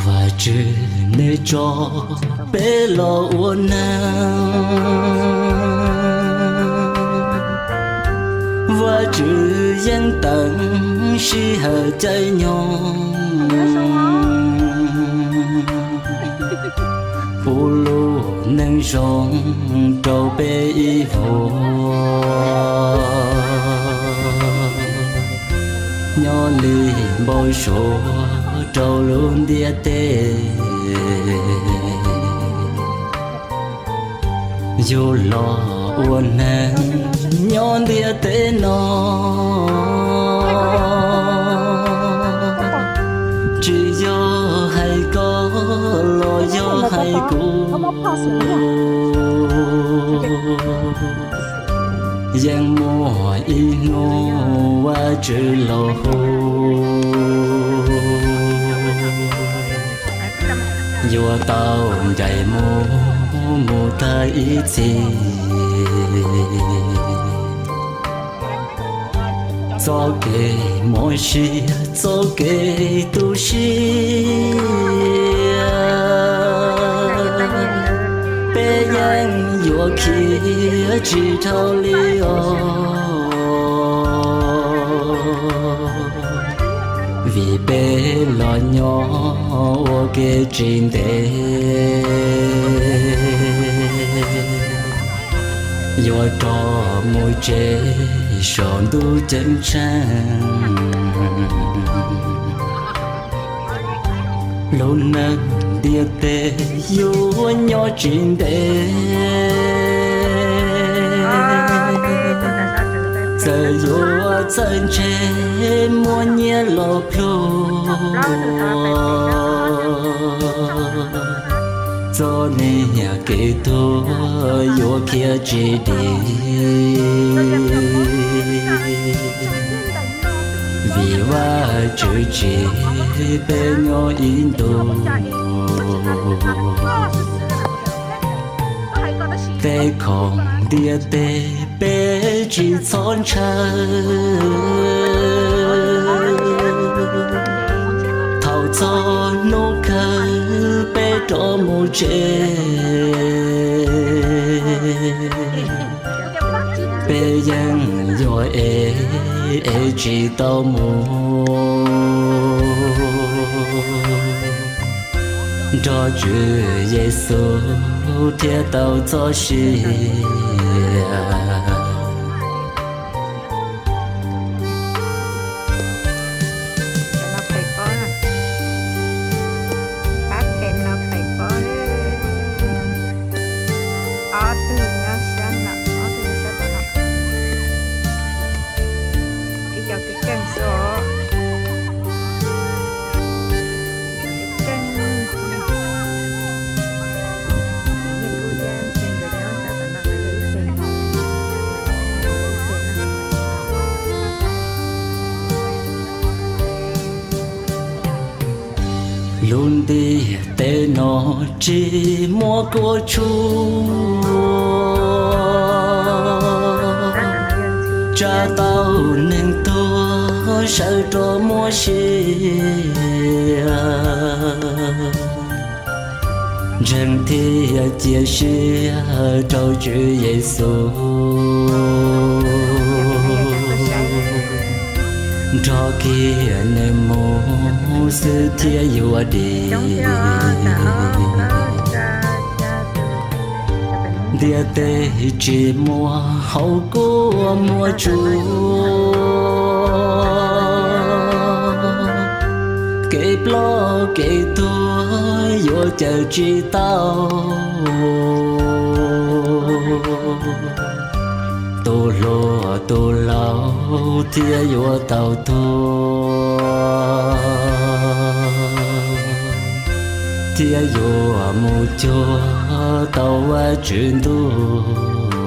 Vajtswv nws tso peb los ua neeg, Vajtswv yeej teem sij hawm caij nyoog pub lub neej zoo rau peb ib vuag, nyob li npau suav rau lub ntiaj teb. Yus los ua neeg nyob ntiaj teb no, tsis yog hais koj los yog hais kuv, yeej muaj ib hnub Vajtswv los hu, yuav tau ncaim mus mus tag ib txhis. Txoj kev mob siab, txoj kev tu siab, peb yeej yuav khiav tsis dhau li os, vim peb los nyob ua ke tsis ntev, yuav rov mus tsev saum ntuj ceeb tsheej. Lub neej ntiaj teb yuav nyob tsis ntev, txawm yuav txawj ntse muaj nyiaj los pluag, txoj niag kev tuag yuav khiav tsis dim, vim Vajtswv tsim peb nyob ib ntus. Tej khoom ntiaj teb peb tsis txhob ntshaw, thaum txog hnub kawg peb rov mus tsev, peb yeej yuav ev ev tsis tau mus, nrog Tswv Yexus thiaj tau txoj sia. Lub ntiaj teb no tsis muaj kua txob, tsa tau neeg tuag sawv rov muaj sia, ntseeg thiab cia siab rau Tswv Yexus, nrog kiag nws mus xwb thiaj yuav dim. Ntiaj teb tsis muaj hauv kua muag tsuas, kev ploj kev tuag yuav cawm tsis tau. Tus hluas tus laus thiaj yuav tau tuag, thiaj yuav mus cuag tau Vajtswv ntuj.